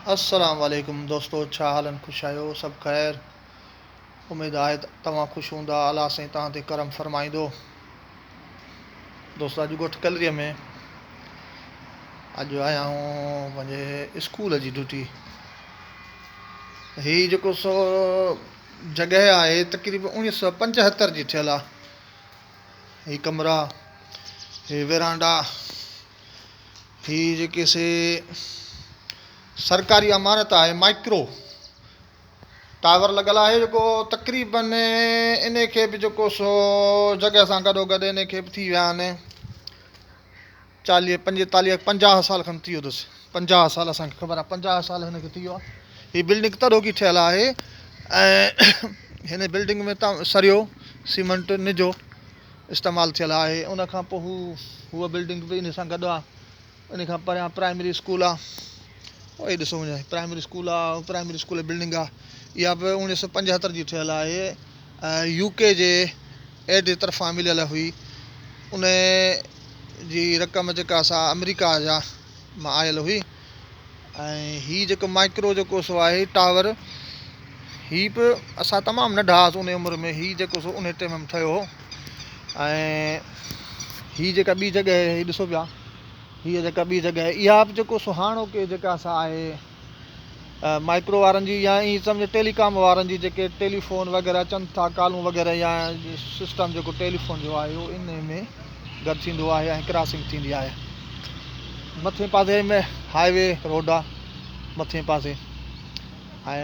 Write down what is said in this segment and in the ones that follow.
السلام عليڪم دوستو ڇا حال آهن خوش آهيو سڀ خير اميد آهي ته توهان خوش هوندا الله سائين توهان تي ڪرم فرمائيندو دوستو اڄ ڳوٺ ڪلري ۾ اڄ آيا آهيون پنهنجي اسڪول جي ڊيوٽي هي جيڪو سو جڳهه آهي تقريبن 1975 جي ٺهيل آهي هي ڪمرا هي ويرانڊا هي جيڪي سي سرڪاري عمارت آهي مائڪرو ٽاور لڳل آهي جيڪو تقريبن ان کي به جيڪو سو جڳهه سان گڏو گڏ ان کي به ٿي ويا آهن چاليهه پنجيتاليهه پنجاهه سال کن ٿي ويو اٿس پنجاهه سال اسانکي خبر آهي پنجاهه سال هن کي ٿي ويو آهي هي بلڊنگ تڏهوڪي ٺهيل آهي ۽ هن بلڊنگ ۾ تمام سريو سيمنٽ نجو استعمال ٿيل آهي ان کان پوء هو هوء بلڊنگ به ان سان گڏ آهي ان کان پريان پرائمري اسڪول آهي اهي ڏسو وڃي پرائمري اسڪول آهي پرائمري اسڪول بلڊنگ آهي اها به اوڻيهه سو پنجهتر جي ٺهيل آهي ۽ يو ڪي جي ايڊ جي طرفان مليل هئي ان جي رقم جيڪا سا آمريڪا جا مان آيل هئي ۽ هي جيڪو مائڪرو جيڪو سو آهي ٽاور هي به اسان تمام ننڍا هئاسون ان عمر ۾ هي جيڪو سو ان ٽيم ۾ ٺهيو هو ۽ هي جيڪا ٻي جڳهه هي ڏسو پيا هي جيڪا ٻي جڳهه اها به جيڪو سو هاڻوڪي جيڪا سا آهي مائڪرو وارن جي يا ائين سمجهه ٽيلي ڪام وارن جي جيڪي ٽيلي فون وغيره اچن ٿا ڪالون وغيره يا سسٽم جيڪو ٽيلي فون جو آهي اهو ان ۾ گڏ ٿيندو آهي ۽ ڪراسنگ ٿيندي آهي مٿين پاسي ۾ هاء وي روڊ آهي مٿين پاسي ۽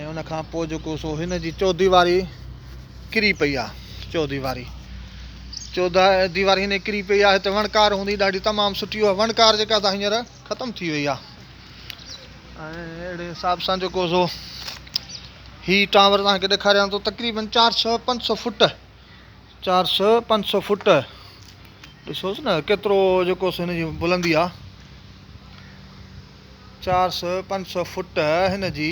ان کان پوء جيڪو سو هن جي چوديواري ڪري پئي آهي چوديواري چوديواري هن ڪري پئي آهي هتي وڻڪار هوندي ڏاڍي تمام سٺي اها وڻڪار جيڪا سا هينئر ختم ٿي وئي آهي ۽ اهڙي حساب سان جيڪو سو هي ٽاور توهان کي ڏيکاريان ٿو تقريبن چار سو پنج سو فٽ چار سو پنج سو فٽ ڏسوس نه ڪيترو جيڪو سو هن جي بلندي آ چار سو پنج سو فٽ هن جي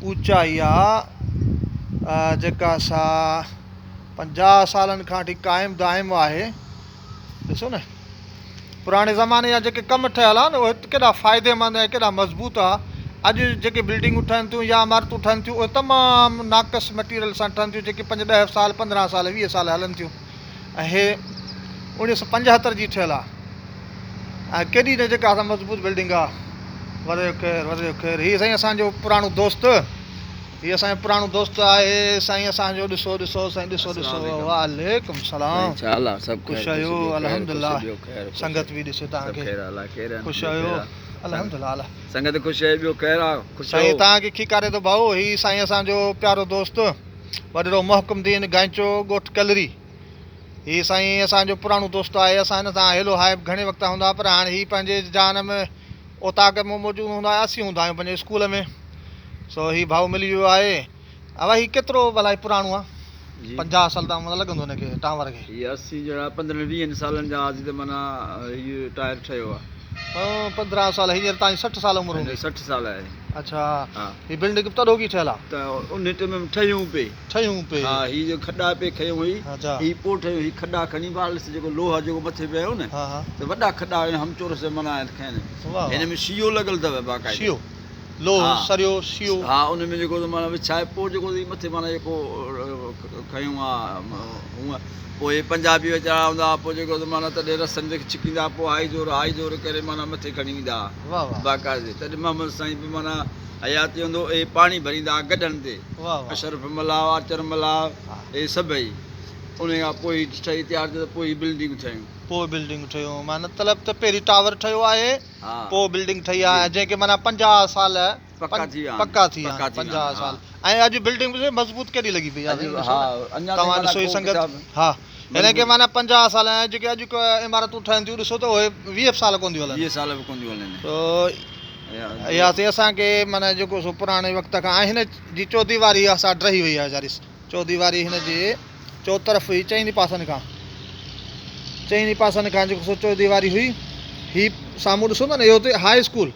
اوچائي آ جيڪا سا پنجاهه سالن کان وٺي قائم دائم آهي ڏسو نه پراڻي زماني جا جيڪي ڪم ٺهيل آهن اهي ڪيڏا فائديمند ۽ ڪيڏا مضبوط آ اڄ جيڪي بلڊنگون ٺهن ٿيون يا عمارتون ٺهن ٿيون اهي تمام ناقص مٽيريل سان ٺهن ٿيون جيڪي پنج ڏهه سال پندرهن سال ويهه سال هلن ٿيون ۽ هي اوڻيهه سو پنجهتر جي ٺهيل آ ۽ ڪيڏي نه جيڪا اسان مضبوط بلڊنگ آ وريو خير وريو خير هي سائين اسان جو پراڻو دوست هي اسان جو پراڻو دوست آهي سائين اسان جو ڏسو ڏسو سائين ڏسو ڏسو وعليڪم السلام ڇا حال آ سڀ خوش آهيو الحمدلله سنگت به ڏسي توهان کي خوش آهيو الحمدلله الله سنگت خوش آهي ٻيو خير آ خوش سائين توهان کي کيڪاري ٿو ڀائو هي سائين اسان جو پيارو دوست وڏڙو محڪم دين گائنچو ڳوٺ ڪلري هي سائين اسان جو پراڻو دوست آهي اسان هن سان هيلو هاء گهڻي وقت هوندا پر هاڻي هي پنهنجي جهان ۾ اوطاق ۾ موجود هوندا آهي اسين هوندا آهيون پنهنجي اسڪول ۾ سو هي ڀائو ملي ويو آهي اوا هي ڪيترو ڀلا هي پراڻو آهي 50 سال ته لڳندو هن کي ٽانور کي. هي اسين جهڙا پندرهن ويهن سالن جا هئاسين ته معنيٰ هي ٽائر ٺهيو آهي. 15 سال هينئر تائين 60 سال عمر هوندي. 60 سال آهي. اڇا هي بلڊنگ به تڏهوڪي ٺهيل آهي. ته ان ٽيم ۾ ٺهيون پئي. ٺهيون پئي. ها هي جو کڏا پئي کنيو هئي هي پوء ٺهيو هي کڏا کڻي بالس جيڪو لوهه جيڪو مٿي پيو نه ته وڏا کڏا هم چورس معنيٰ کنيل هن ۾ شيو لڳل اٿو باقاعده شيو لوهه سريو شيو ها ان ۾ جيڪو معنيٰ وڇائي پوء جيڪو مٿي معنيٰ جيڪو کنيو آ هونء پوء هي پنجابي ويچارا هوندا هئا پوء جيڪو معنيٰ تڏهن رسن تي ڇڪيندا پوء هائي زور هائي زور ڪري معنيٰ مٿي کڻي ويندا هئا باقاعدي تڏهن محمد سائين به معنيٰ حياتي هوندو اهي پاڻي ڀريندا هئا گڏهن تي اشرف ملاح آچر ملاح اهي سڀئي انهي کان پوء هي ٺهي تيار ٿيو ته پوء هي بلڊنگون ٺهيون. پوء بلڊنگون ٺهيون معنيٰ مطلب ته پهرين ٽاور ٺهيو آهي پوء بلڊنگ ٺهي آهي جنهن کي معنيٰ 50 سال پڪا ٿي ويا آهن پڪا ٿي ويا آهن 50 سال ۽ اڄ بلڊنگ به مضبوط ڪيڏي لڳي پئي آهي توهان ڏسو هي سنگت ها هن کي معنيٰ 50 سال ۽ جيڪي اڄ عمارتون ٺهن ٿيون ڏسو ته اهي 20 سال ڪونه ٿيون هلن 20 سال به ڪونه ٿيون هلن سو اها سي اسان کي معنيٰ جيڪو سو پراڻي وقت کان ۽ هن جي چوديواري اها سا ڊهي وئي آهي ويچاري چوديواري هن جي چوطرف هئي چئني پاسن کان چئني پاسن کان جيڪو سو چوديواري هئي هي سامهون ڏسو ٿا نه اهو ته high school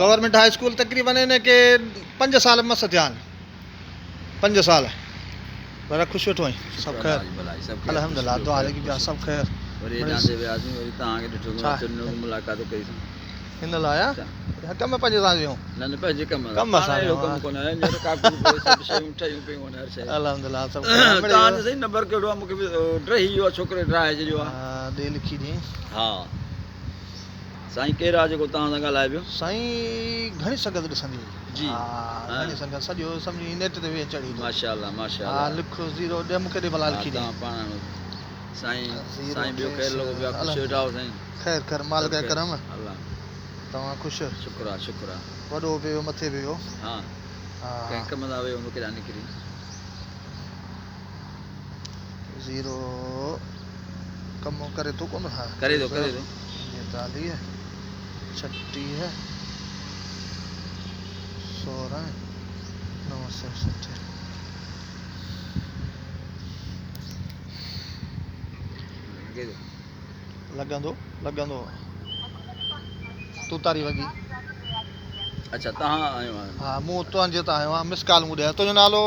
government high school تقريبن هن کي پنج سال مس ٿيا آهن پنج سال ذرا خوش ويٺو آهين سڀ خير الحمدلله دعا لڳي پيا سڀ خير وري هيڏانهن تي وياسين وري توهان کي ڏٺو ملاقات ڪئي سون. هن لاء آ ڪم پنهنجي سان ويون. نه نه پنهنجي ڪم ڪم سان اهڙو ڪم ڪونه آهي هينئر ڪاڪو به سڀ شيون ٺهيون پيون آهن هر شيء. الحمدلله سڀ توهان جو سائين نمبر ڪهڙو آهي مون کي به ڊهي ويو آهي ڇوڪري ڊاهي ڇڏيو آهي. ها ڏي لکي ڏي. ها سائين ڪير آهي جيڪو توهان سان ڳالهائي پيو. سائين گهڻي سنگت ڏسندي هئي. جي ها گهڻي سنگت سڄو سمجهي نيٽ تي ويهي چڙهي ايندو. ماشاءالله ماشاءالله. ها لک زيرو ڏي مون کي ڏي ڀلا لکي ڏي. توهان پاڻ آڻو سائين سائين ٻيو خير لڳو پيو آهي خوش ويٺا آهيو سائين. خير خير مالڪ جا ڪرم. الله. توهان خوش. شڪر آ شڪر آ. وڏو به ويو مٿي به ويو. ها ڪنهن ڪم تان ويو هوندو ڪيڏانهن نڪري. زيرو ڪم ڪري ٿو ڪونه ها. ڪري ٿو ڪري ٿو. 45 36 16 960. لڳندو لڳندو توتاري وڳي. اڇا تهان آيو آهيان. ها مون تنهنجي تان آيو آهيان مس ڪال مون ڏي آيو تنهنجو نالو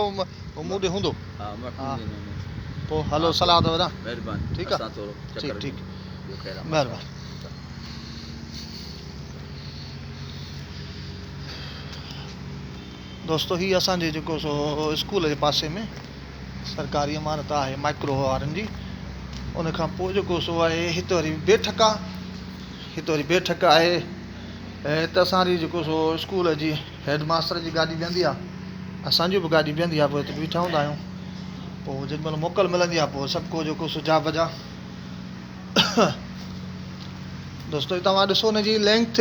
مون ڏي هوندو. ها مان ها پوء هلو صلاح ته وڌان. مهرباني ٺيڪ آ اسان ٿورو ٺيڪ چڪر ٺيڪ ٻيو خير آ مهرباني. دوستو هي اسان جي جيڪو سو اسڪول جي پاسي ۾ سرڪاري عمارت آهي مائڪرو وارن جي ان کان پوء جيڪو سو آهي هت وري بيٺڪ آ هت وري بيٺڪ آهي هت اسان جي جيڪو سو اسڪول جي هيڊ ماستر جي گاڏي بيهندي آ اسان جي به گاڏي بيهندي آ پوء هت بيٺا هوندا آهيون پوء جيڏي مهل موڪل ملندي آ پوء سڀ ڪو جيڪو سو جا بجا دوستو توهان ڏسو ان جي لينٿ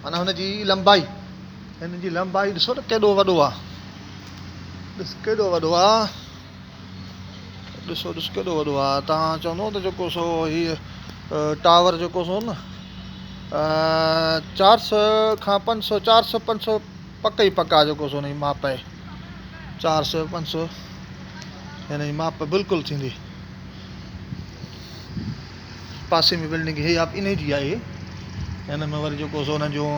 معنيٰ هن جي لمبائي هن جي لمبائي ڏسو ته ڪيڏو وڏو آ ڏس ڪيڏو وڏو آ ڏسو ڏس ڪيڏو وڏو آ توهان چوندو ته جيڪو سو هي ٽاور جيڪو سو نه 400 کان 500 400 500 پڪ ئي پڪ آ جيڪو سو هن جي ماپ آهي 400 500 هن جي ماپ بلڪل ٿيندي پاسي ۾ بلڊنگ هي آ انهي جي آهي هن ۾ وري جيڪو سو انهن جون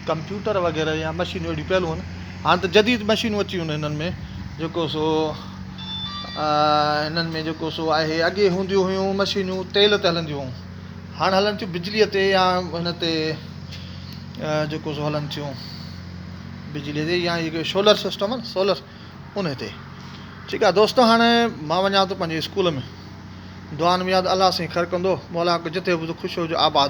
ڪمپيوٽر وغيره يا مشينون اهڙيون پيل هن هاڻ ته جديد مشينون اچي ويون هنن ۾ جيڪو سو هنن ۾ جيڪو سو آهي اڳي هونديون هيون مشينون تيل تي هلنديون هيون هاڻ هلن ٿيون بجليء تي يا هن تي جيڪو سو هلن ٿيون بجليء تي يا جيڪي سولر سسٽم آهن سولر ان تي ٺيڪ آهي دوستو هاڻي مان وڃان ٿو پنهنجي اسڪول ۾ دعائن ۾ ياد الله سائين خير ڪندو مولا جتي به خوش هجو آباد.